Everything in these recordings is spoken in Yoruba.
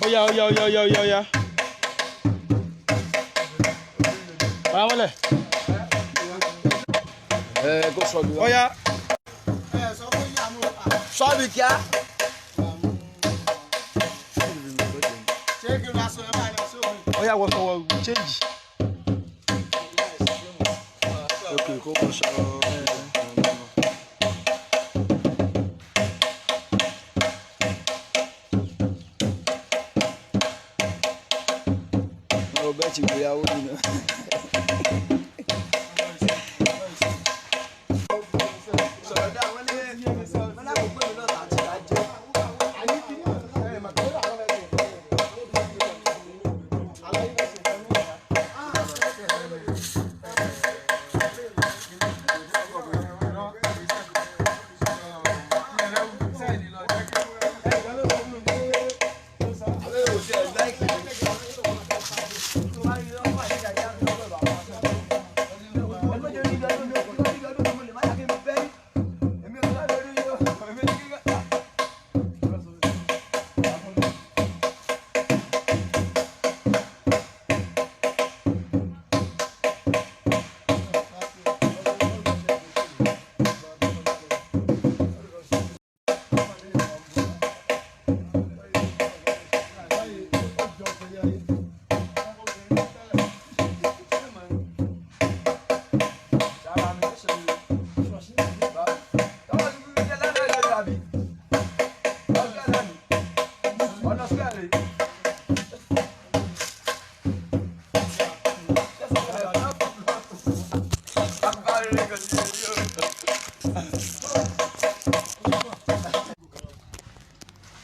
Oya oya oya oya oya oya. Ọ̀rá mọ́lẹ̀. Ẹ kó sọ mi. Oya. Sọ mi kíá. Oya wọ sọ̀wọ́ change. Ok, kó kó sọ. Mo bẹ́ẹ̀ ti gbéyàwó mi náà.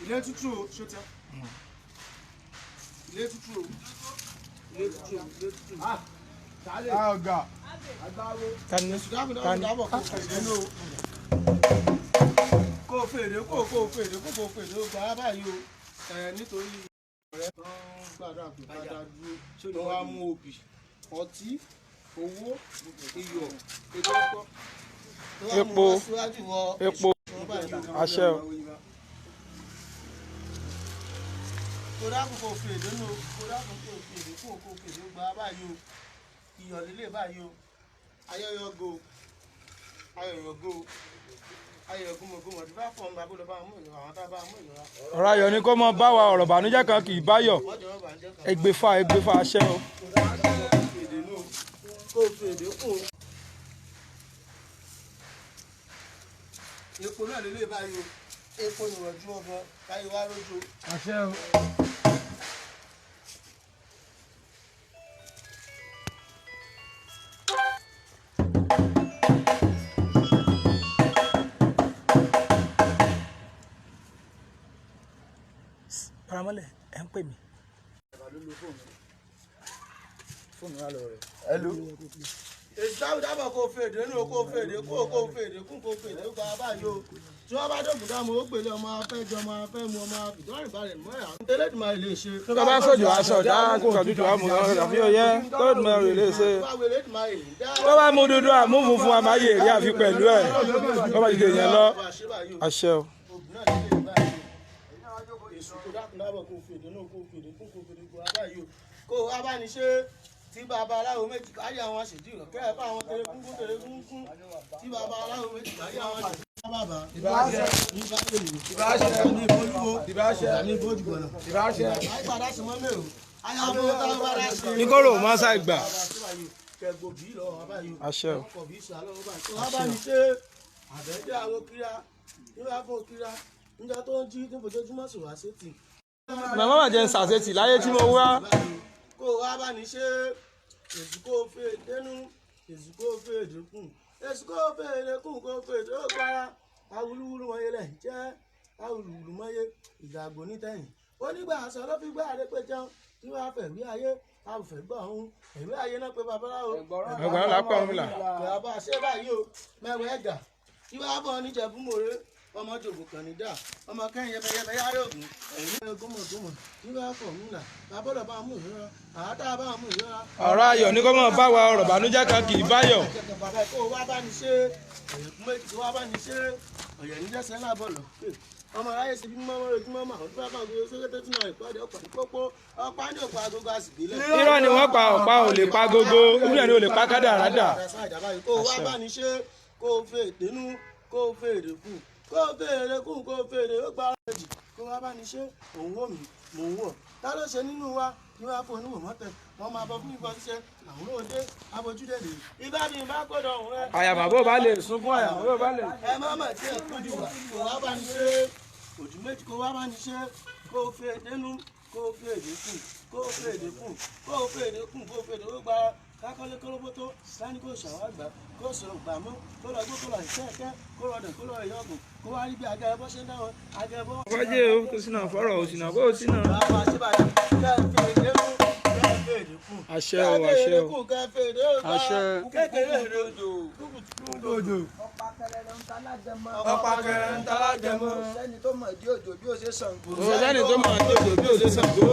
Ilé tútù o, ṣó tẹ? Ilé tútù o, ilé tútù o, ilé tútù o. Ọ̀gá. Tani tani. Kó o fèrè kó o fèrè kó o fèrè o gbà á báyìí o, ẹ nítorí ọ̀rẹ́ tó ń gbàdúrà pé ká dá dúró tó wá mú obì, ọtí, owó, iyọ̀, epo Epo. Epo. Àṣẹ o. Kó dákun kó fèrè nù, kó dákun kó fèrè kó fèrè gbà á báyìí o, iyọ̀ lélẹ̀ báyìí o, ayọyọgo ayọyọgo ayọyọgúnmọgúnmọ tí bá fọ ọmọ abúlé bá mú ìlú àwọn tá a bá mú ìlú wa. Ọ̀rọ̀ ayọ̀ ni kó mọ bá wa, ọ̀rọ̀ bànújẹ́ kan kì í báyọ̀. Mọ́jọ́ bá ń jẹ́ kan. Ẹgbẹ́fà ẹgbẹ́fà àṣẹ o. Fèrè nù, kó fèrè kún. Epo náà lélẹ̀ báyìí o, epo ìrọ̀jú ọmọ káyé wá rójú. Àṣẹ o. Paramọ́lẹ̀ ẹ̀ ń pè mí. Hello. Èsì táwọn dábọ̀ kó fèrè nù, kó fèrè kó fèrè kún, kó fèrè gba báyìí o. Tí wọ́n bá dógùn dáàmú, ó gbélé ọmọ afẹ́ jọ ọmọ afẹ́ mu ọmọ ìdánrìn balẹ̀ mọ́ ẹ̀ àwọn tẹ́lẹ̀dùmarè lè ṣe. Tó bá sọ̀jọ̀ aṣọ ọ̀dá kọ̀tùtù àmú àfi ọ̀yẹ́ tẹ́lẹ̀dùmarè lè ṣe. Tó bá mú dúdú àmú funfun àmáyé rí àfi pẹ̀lú ẹ̀. Tó bá dìde yẹn lọ. Àṣẹ o. Kó o bá ní ṣe tí babaláwo méjì kárí àwọn ṣèdí rẹ kẹ́ ẹ bá àwọn tẹ̀lé kúnkún tẹ̀lé kúnkún tí babaláwo méjì kárí àwọn ṣèdí bàbá ìbáṣẹ ìbáṣẹ ní ìbolúwo ìbáṣẹ ní ìbójúgbọ̀nà ìbáṣẹ àìpadà sí mọ́ mẹ́rù ayáwó táwọn bá dá sí. Níkòrò máa ṣàì gbà. Kẹgbò bí lọ́wọ́ báyìí o. Àṣẹ o. Ọkọ̀ bí sàlọ́ báyìí. Tó wá bá ní ṣe àbẹ̀dẹ̀ àwọn kíra níwá fún kíra níjọ́ tó ń jí ní fojoojúmọ́ sùn wá sétí. Màmá mà jẹ́ ń ṣàṣetì láyé tí mo wá. Kó o wá bá ní ṣe èsù kó o fẹ́ dénú, èsù kó o fẹ́ dínkù, èsù kó o fẹ́ dínkù, kó o fẹ́ tó gbára. Awúlúwúlú mọ́yé lẹ̀ jẹ́ awúlúwúlú mọ́yé ìgbàgbọ́ nítẹ̀yìn. Onígbà aṣọ ló fi gbá àrẹ́pẹ́ jẹun tí wàá fẹ̀ wí ayé. A ò fẹ́ gbọ́ ọ̀hún ẹ̀mí ayé náà pé babaláwo. Ẹgbẹ̀rún là pa Ọ̀rúnmìlà. Bàbá ṣé báyìí o, mẹ́wàá ẹ̀gà ìwà bọ̀ níjẹ̀bú mòrè, ọmọ jòbù kàn ní dà, ọmọ kẹ́hìn yẹbẹyẹbẹ yára ògùn ẹ̀yìn gómọ̀gómọ̀ ìwà pọ̀ ńlá bàbọ̀dọ̀ bá mú ìrora àátá bá mú ìrora. Ọ̀rọ̀ ayọ̀ ní kó mọ̀ bá wa, ọ̀rọ̀ bànújẹ́ kan kì í báyọ̀. Bàbá kó wá bá ní ṣe ọ̀yẹ̀kú méjì, kó wá bá ní ṣe ọ̀yẹ̀ níjẹ́sẹ̀ lábọ̀lọ̀ ọmọ aráyé ṣe bí mọ́mọ́ ojúmọ́ mọ́ àwọn tó bá kàn gbé sókè tó tún náà ìpàdé ọ̀pá ní pópó ọ̀pá ní òpó agogo àsìgbélẹ̀. Irọ́ ni wọ́n pa, ọ̀pá ò lè pa gógó, ìbílẹ̀ ni ò lè pa kádàrádà. Kó wá bá ní ṣe, kó o fẹ́ ìdénú, kó o fẹ́ èrè kù, kó o fẹ́ èrè kù, kó o fẹ́ èrè ó gba méjì, kó wá bá ní ṣe òun wò mí mò ń wò ta ló ṣe nínú wa kí wọ́n á fún oníwò mọ́tẹ̀ wọ́n máa bọ fún ìbọn ṣiṣẹ́ àwọn òde abojúdé lè ibà mi bá gbọ́dọ̀ òun rẹ. Àyàmà bó bá lè sunkún, àyàmà bó bá lè. Ẹ má mà tí ẹ kúndùn wá, kó wá bá ní ṣe òdù méjì, kó wá bá ní ṣe, kó o fẹ́ dénú, kó o fẹ́ èdè kù, kó o fẹ́ èdè kù, kó o fẹ́ èdè kù, kó o fẹ́ èdè ó gbára kákọ́lé kólóbótó sani, kó sọ̀rọ̀ àgbà, kó sọ̀rọ̀ gbàmú, kó lọ gbó, kó lọ ìṣẹ́ẹ̀kẹ́, kó lọ dẹ̀, kó lọ ìyọ̀gùn, kó wá rí bí agẹ́rẹ́ bọ́ ṣe ń dáwọn agẹ́rẹ́ bọ́. Fọ́jẹ́ o, tó sínà fọ́rọ̀ ò sínà bó sínà. Bàbá síbàdí kẹ́ ẹ fi èdè mú, kẹ́ ẹ fi èdè kù. Àṣẹ o, àṣẹ o. Kẹ́ ẹ fi èdè ó gbára Àṣẹ. kékeré èrè odò. Ọ̀pá kẹrẹ ń ta lájẹmọ́. Ọ̀pá kẹrẹ ń ta lájẹmọ́. Kò sẹ́ni tó mọ̀ dí òjò bí ó ṣe Ṣàngó. Kò sẹ́ni tó mọ̀ ní òjò bí ó ṣe Ṣàngó.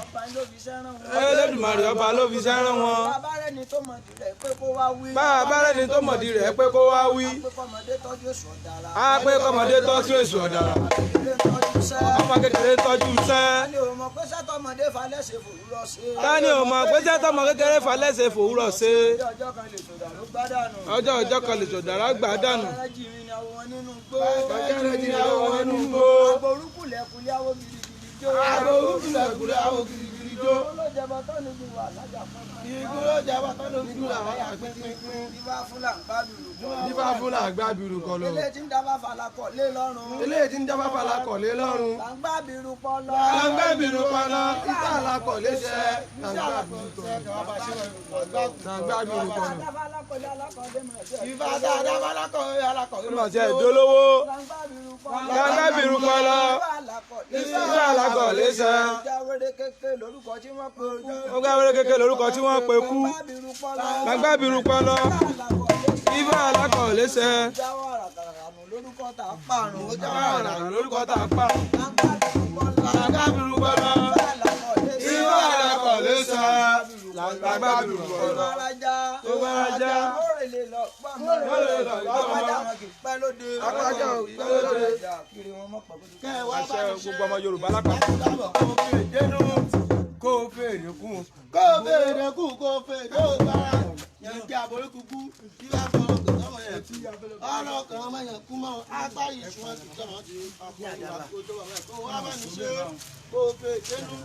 Ọba ló fi sẹ́ràn wọn. Ẹlẹ́dùmarè ọba ló fi sẹ́ràn wọn. Bàbá rẹ̀ ni tó mọ̀ dí rẹ̀ pé kó wá wí. Bá a bá rẹ́ni tó mọ̀dí rẹ̀ pé kó wá wí. Á pé kọ́mọdé tọ́jú èso ọ̀dàrà. Á pé kọ́mọdé tọ́jú èso ọ̀dàrà. Kékeré tọ́jú sẹ́. Ọmọ kékeré tọ́jú sẹ́. Tani ò mọ̀ pé sẹ́tọ̀mọdé falẹ̀ ṣe fòwúrọ̀ ṣe. Tani ò mọ̀ pé sẹ́tọ̀mọ kékeré falẹ̀ ṣe fòwúrọ̀ ṣe. Ọjọ́ kan lè sọ̀dà ló gbádànù. Ọjọ́ ọjọ́ kan lè sọ̀dàrà gbà dànù. Ọ̀rẹ́ jìnrìn ni àwọn wọn nínú gbó. Ọ̀kẹ́rẹ́ jìnrìn àwọn wọn nínú igbó. Àgbòrúkúlẹ̀kùlẹ̀ àwọn gidigidi jó. Àgbòrúkúlẹ̀kùlẹ̀ àwọn gidigidi jó. Olójẹbọ tó ní ju wà lájà fún mi. Ìgbó ló jẹ́ bàtà ló fi wà wáyà pínpín. Ibà fúlà ń gbádùn lù. Nífà fúnra àgbà bìrù kọlọ. Ilé tí ń dábàá falakọ̀ lé lọ́rùn. Eléyìí tí ń jábá falakọ̀ lé lọ́rùn. Là ń gbá bìrù pọlọ. Là ń gbá bìrù pọlọ. Ìta àlakọ̀ léṣe. Là ń gbá bìrù kọlọ. Là ń gbá bìrù kọlọ. Dábàá alákọ̀ọ́lé alákọ̀ọ́lé mọ̀ sí ẹ̀. Ìfà dáadáa bá lákọ̀ọ́ alákọ̀ọ́. Ó mà ṣe ìdólówó. Là ń gbá bìrù pọlọ. Là ń gbá bìrù pọlọ. Ibà Ìfà àlakọ̀ léṣe. Jáwéré kékeré lórúkọ tí wọ́n pe kú. Ó gbá wẹ́rẹ́ kékeré lórúkọ tí wọ́n pe kú. Là ń gbá bìrù pọlọ. Là ń gbá bìrù pọlọ. Ibà alákọ̀ọ́lé Ìfà àlakọ̀ léṣe. Jáwọ́ àràkàrànù lórúkọ tá a pààrùn. Àràrà lórúkọ tá a pa. Là ń gbá bìrù pọlọ. Là ń gbá bìrù pọlọ. Ibà alákọ̀ọ́lé Ìfà àlakọ̀ léṣe. Là ń gbá bìrù pọlọ. Tó bá rajá. Tó bá rajá. Mórèlè lọ gbọ́mọ. Mórèlè lọ gbọ́mọ. Apájà wọn kì í pẹ́ lóde. Apájà wọn kì í pẹ́ lóde. Kiri wọn mọ̀ pọ̀ bójú. Kẹ́ ẹ wá bá Àṣẹ ní ṣe. gbogbo ọmọ Yorùbá lápapọ̀. Dábọ̀ kó o fèrè dénú, kó o fèrè kún, kó o fèrè kún, kó o fèrè ó gbára. Yẹn kí aborí kúkú, kí wàá fọ ọkàn ọmọ yẹn kú. Ọ̀rọ̀ ọkàn ọmọ yẹn kú mọ́ apá ìṣúná ti tọ́ wọn ti ọkùnrin wa kó tó wà báyìí. Kó o wá bá ní ṣe, kó o fèrè dénú,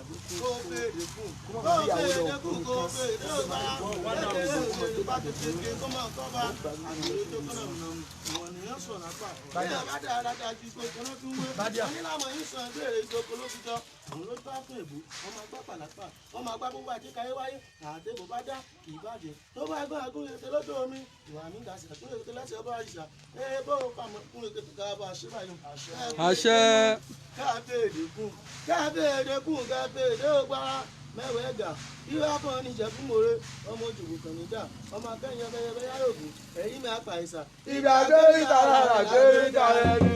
kó o fèrè kún, kó o fèrè kún, kó o fèrè ó gbára. Kékeré òṣèlú bá kékeré kó máa kọ́ bá àgbèrè tó kọ́nà ìwọ̀n nìyẹn sọ̀rọ̀ apá. Bí àbá dára dájú kó kọ́nà tún wé. Onílàmọ̀ yìí sàn béèrè ìjókòó ló fi jọ. Àwọn ló bá fún èbú, wọ́n máa gbá pàlàpà, wọ́n máa gbá gbogbo àjíkáyé wáyé, àdébò bá dá kì í bàjẹ́. Tó bá gbọ́ agún ètè lọ́dọ̀ omi, ìwà mi gà sí àgún ètè lẹ́sẹ̀ ọba àṣà. Ee bó o pàmò kún ètè ká bá a ṣe báyìí. Àṣẹ. Káfíèdè kún, káfíèdè kún, káfíèdè ó gbára mẹ́wàá ẹ̀gà. Ìwà kan ní ìjẹ̀bú mòre, ọmọ òjòkó kan ní dà, ọmọ akẹ́yìn ọbẹ̀yẹbẹ yára ògùn, ẹ̀yìn mi àpà ìsà. Ìgbà gbé ìtara rà gbé ìtara ẹni.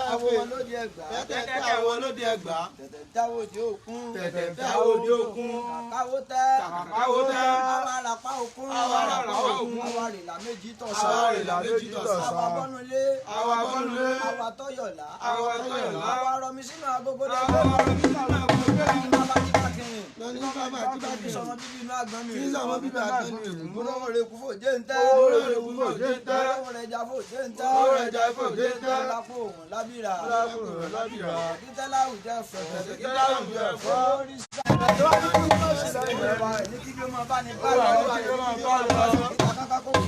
Àwọn wọn lóde ẹgbàá. Tẹ̀tẹ̀ àwọn lóde ẹgbàá. Tẹ̀tẹ̀ dáwọ́ òde òkun. Tẹ̀tẹ̀ dáwọ́ òde òkun. Kàkáwó tẹ́. Kàkàkáwó tẹ́. Àwa àràpá òkun. Àwa àràpá òkun. Àwa rìlà méjì tọ̀sán. Àwa rìlà méjì tọ̀sán. Àwa bọ́nulé. Àwa bọ́nulé. Àwa tọ́yọ̀lá. Àwa tọ́yọ̀lá. Àwa rọmi sínú agogo Àwa dẹ́gbẹ́. rọmi sínú agogo dẹ́gbẹ́. Bàbá jí bá kiri. Lọ́ní bàbá àti bá Kí sọmọ bíbí inú àgbọn mi. Kí sọmọ bíbí àgbọn mi. Olówó rẹ̀ kú fò jẹ́ ń tẹ́. Olówó rẹ̀ kú fò jẹ́ ń tẹ́. Olówó rẹ̀ já fò jẹ́ ń tẹ́. Olówó rẹ̀ já fò jẹ́ ń tẹ́. Lápò òun lábìrà. Lápò òun lábìrà. Títẹ́ láwùjọ ẹ̀fọ́. Títẹ́ láwùjọ ẹ̀fọ́. Lórí ní kí ló máa bá ní bá lọ. Ní kí ló máa bá lọ. Ìta kankan kó kú.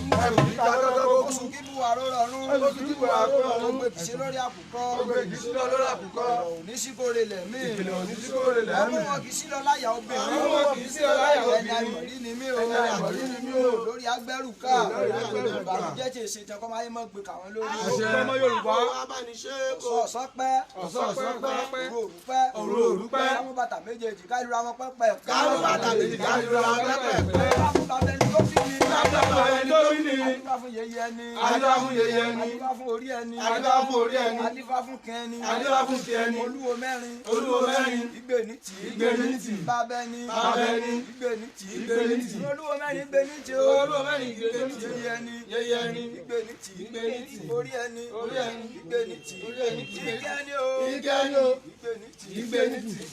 Ìta kankan kó kú. Oṣù kí bu àrò rọrùn. Ó fi tútù bora pé Ó ọ̀run. gbé kìsí lórí àkùkọ. Ó gbé kìsí lọ lórí àkùkọ. Òní sí kórè lẹ̀mí. Ìpìlẹ̀ òní sí kórè lẹ̀mí. Ọmọ wọn kìí sí lọ láyà obìnrin. Ọmọ wọn kìí sí lọ láyà obìnrin. Ẹni àìmọ̀rí ni mí o. Ẹni àìmọ̀rí ni mí o. Lórí agbẹ́rù ká. Lórí agbẹ́rù ká. Ìbànújẹ́ tí èsì tán kọ́ máa ń mọ̀ gbé kàwọn lórí. Àṣẹ. Ọmọ Yorùbá. Wá bá ní ṣe kó. Ọ̀sán pẹ́. Ọ̀sán ọ̀sán pẹ́. Òru òru pẹ́. Òru òru pẹ́. Kámú bàtà méjèèjì ká lura wọn pẹ́pẹ́. Kámú bàtà méjì ká lura wọn pẹ́pẹ́. Kámú bàtà ẹni tó fi ni. Adúlá fún ẹni tó bí ni. Adífá fún yeye ẹni. Adífá fún yeye ẹni. Adífá fún orí ẹni. Adífá fún orí ẹni. Adífá fún kẹ́ ẹni. Adífá fún kẹ́ ẹni. Olúwo mẹ́rin. Olúwo mẹ́rin. Igbe ní tì. Igbe ní tì. Bàbá ẹni. Bàbá ẹni. Igbe ní tì. Igbe ní tì. Olúwo mẹ́rin igbe ní tì. Olúwo mẹ́rin igbe ní tì. Yeye ẹni. Yeye ẹni. Igbe ní tì. Igbe ní tì. Orí ẹni. Orí ẹni. Igbe ní tì. Orí ẹni. Ike ẹni o. Ike ẹni o. Igbe ní tì. Igbe ní tì.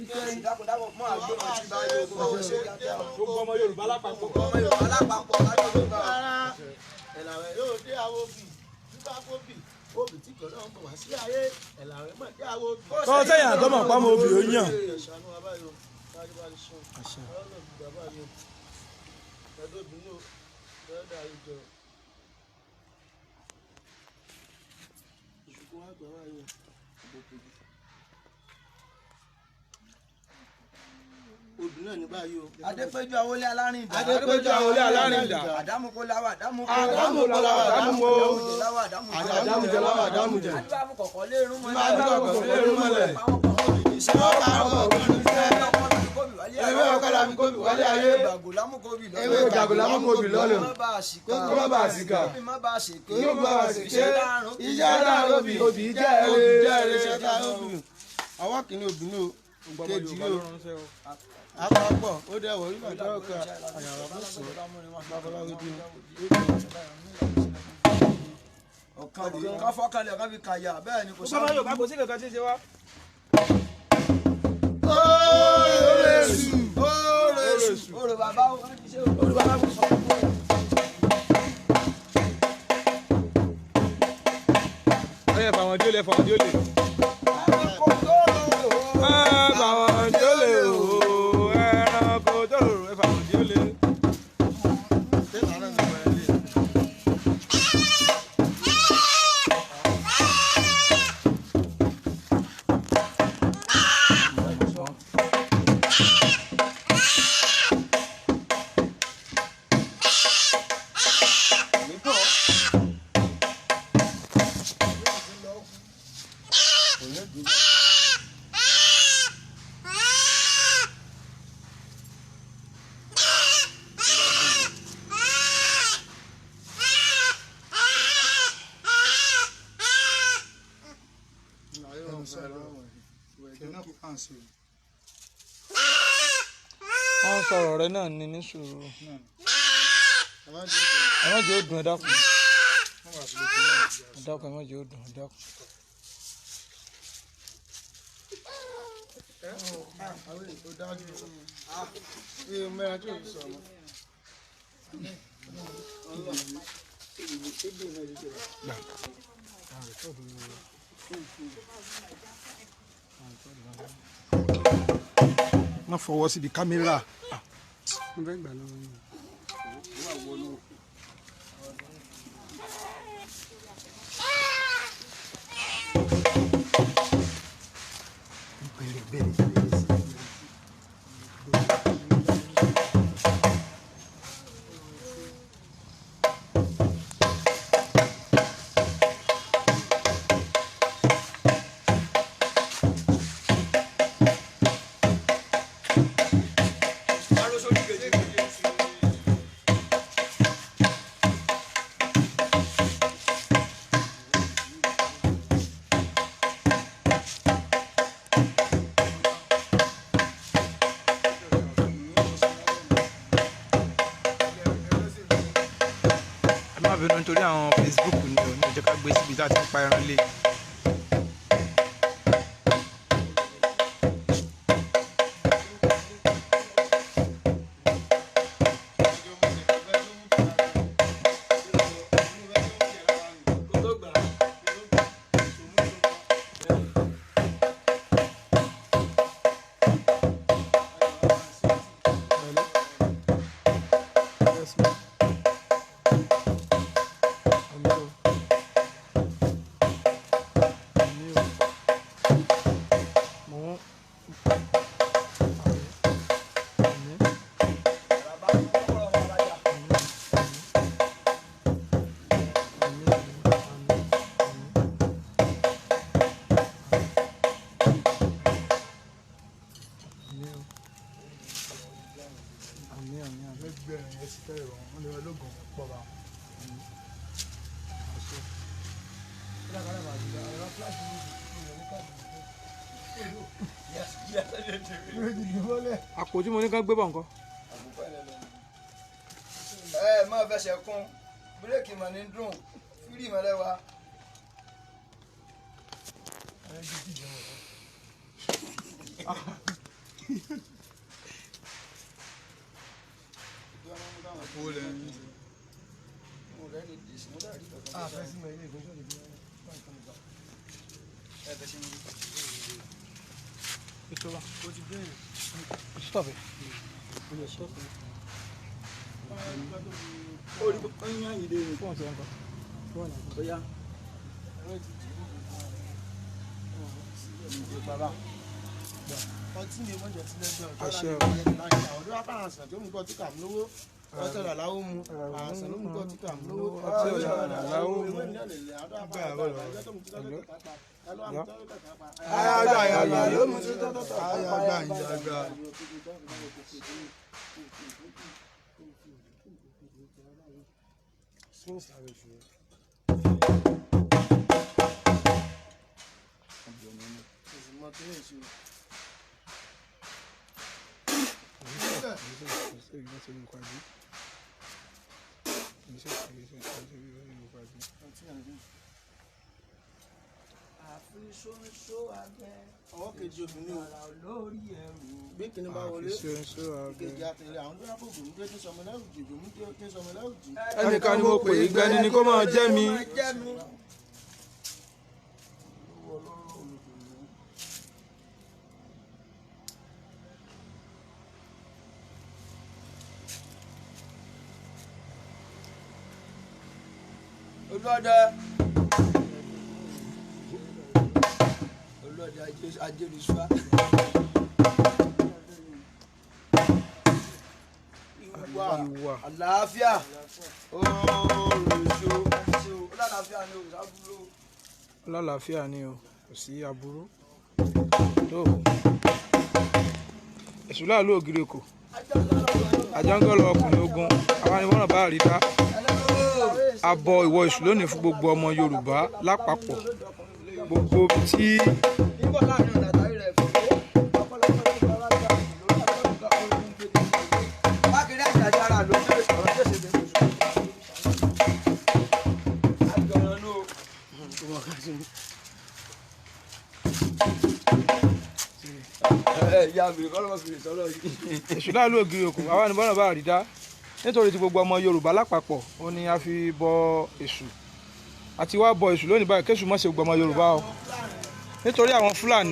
Ike ẹni. Dákun dákun mọ́ àgbẹ̀ wọn ti bá yóò kó ṣe kíákíá. Gbogbo ọmọ Yorùbá lápapọ̀. Ọmọ Yorùbá lápapọ̀ lájọ́ ló gbà. Ara ẹ̀làwẹ̀ yóò dé àwọn obì. Nígbà kóbì, obì tí kò náà ń bọ̀ wá sí ayé. Ẹ̀làwẹ̀ mọ̀ dé àwọn obì. Kọ́ sẹ́yìn àtọ́mọ̀ pàmò obì ó yàn. Ṣàánú wa báyìí o. Báyìí bá lè ṣe o. Ọlọ́run gbà báyìí o. Ẹ̀dọ́ obìnrin o. Ẹ̀dọ́ àìjọ. Ìṣùkú wa gbà báyìí o. Obì náà ní báyìí o. Adépéjú Awolé Alárìndà. Adépéjú Awolé Alárìndà. Àdámukó láwà àdámukó. Àdámukó láwà àdámukó. Àdámujẹ láwà àdámujẹ. Àdámujẹ láwà àdámujẹ. Adúlá fún kọ̀kọ́ lérún mọ́lẹ̀. Adúlá fún kọ̀kọ́ lérún mọ́lẹ̀. Àwọn kọ̀kọ́ òbí ṣe. Ó bá àwọn ọ̀gbọ́n ní sẹ́. Ewé ọkọ la fi kóbi wálé ayé. Gbàgò lámúkóbì lọ́nà. Ewé gbàgò lámúkóbì lọ́nà. Kó má bàa ṣìkà. Kó má bàa ṣìkà. Kó má bàa ṣèké. Kó má bàa ṣèké. Iṣẹ́ dárùn. Iṣẹ́ dárùn obì. Obì jẹ́ èrè. Obì jẹ́ èrè. Iṣẹ́ dárùn obì. Ọwọ́ kìíní obì ní o. Kejì o. Àpapọ̀ ó dẹ̀wọ̀ orí màdá ọkọ̀ àyàwó fún sọ. Babaláwo bí o. Ọ̀kan lè kán fọ́kànlẹ̀ kán fi kàyà bẹ́ẹ̀ ni kò Gbogbo ọmọ Yorùbá kò sí kankan tí ń ṣe wá. Oresu. Oresu. Orò bàbá ó ṣe orò bàbá kò sọ fún mi. Ẹ fàwọn tí ó lè fàwọn tí ó lè. Ẹranko tó rò ó. Ẹ fàwọn tí ó lè o. Ẹranko tó rò ẹ fàwọn tí ó lè. Wọ́n sọ̀rọ̀ rẹ náà ní ní sùúrù. Ẹ má jẹ́ ó dùn ẹ dákun. Ẹ dákun ẹ má jẹ́ ó dùn ẹ dákun. Má fọwọ́ síbi kámẹ́rà. Ẹ má bínú nítorí àwọn Facebook ni ò ní ọjọ́ ká gbé síbi tá a ti ń pa ẹran lé. Yes, ma'am. Hello. Àpò tí mo ní kán gbé bọ̀ nǹkan. Ẹ má fẹsẹ̀ kún bírèkì mọ̀ ní dùn fírì mọ́lẹ́wà. Stop it. Ọtí ni mo jẹ sílẹ̀ gbẹ ọjọ́ Àṣẹ o. láti àwọn ọdún apáransàn tó mú kọ́ tí kà mú lówó ọtí ọ̀là láwó mu àrànsàn ló mú kọ́ tí kà mú lówó Ọtí ọ̀là láwó mu. Ayagba ayagba ló mú sí tọ́tọ́tọ́. Ayagba ayagba. Ọwọ́ kejì obìnrin o bí kìnnì bá wọlé ìkejì àtẹlẹ àwọn tó dábò gòmù tó sọmọ lẹ́rùjì gòmù tó sọmọ lẹ́rùjì. Ẹnìkan ni mo pè é gbẹ́ni ni kó máa jẹ́ mi. Olúọdẹ Olúọdẹ ajéluṣúà. Ìwà. Àlàáfíà ooo ṣo ó lálàáfíà ni o sábúrò. Lálàáfíà ni o, kò sí aburú. Tó èṣù láàlú ògiri òkò àjọngọlọ ọkùnrin ogun àwa ni wọ́n bá rí ká abọ ìwọ èṣù lónìí fún gbogbo ọmọ Yorùbá lápapọ̀ gbogbo ibi tí Nígbà láàrin ọ̀nà àtàrí rẹ̀ fún ọ̀pọ̀lọpọ̀ ló ń bá wá gbà lórí àtọ́jú ọ̀run tó ti ṣe. Mákindé àjàjára ló ṣe ọ̀rọ̀ tó ṣe bẹ́ẹ̀ lóṣù. Àjọyọ̀ ló. Ẹ ìyá mi kọ́ lọ́mọ fìrì sọ́lọ́ yìí. Èṣù láàlú ògiri òkò àwa ni wọ́n bá rí dá nítorí tí gbogbo ọmọ Yorùbá lápapọ̀ ó ní a fi bọ èṣù àti wá bọ èṣù lónìí báyìí kéṣù má ṣe gbogbo ọmọ Yorùbá o nítorí àwọn Fúlàní.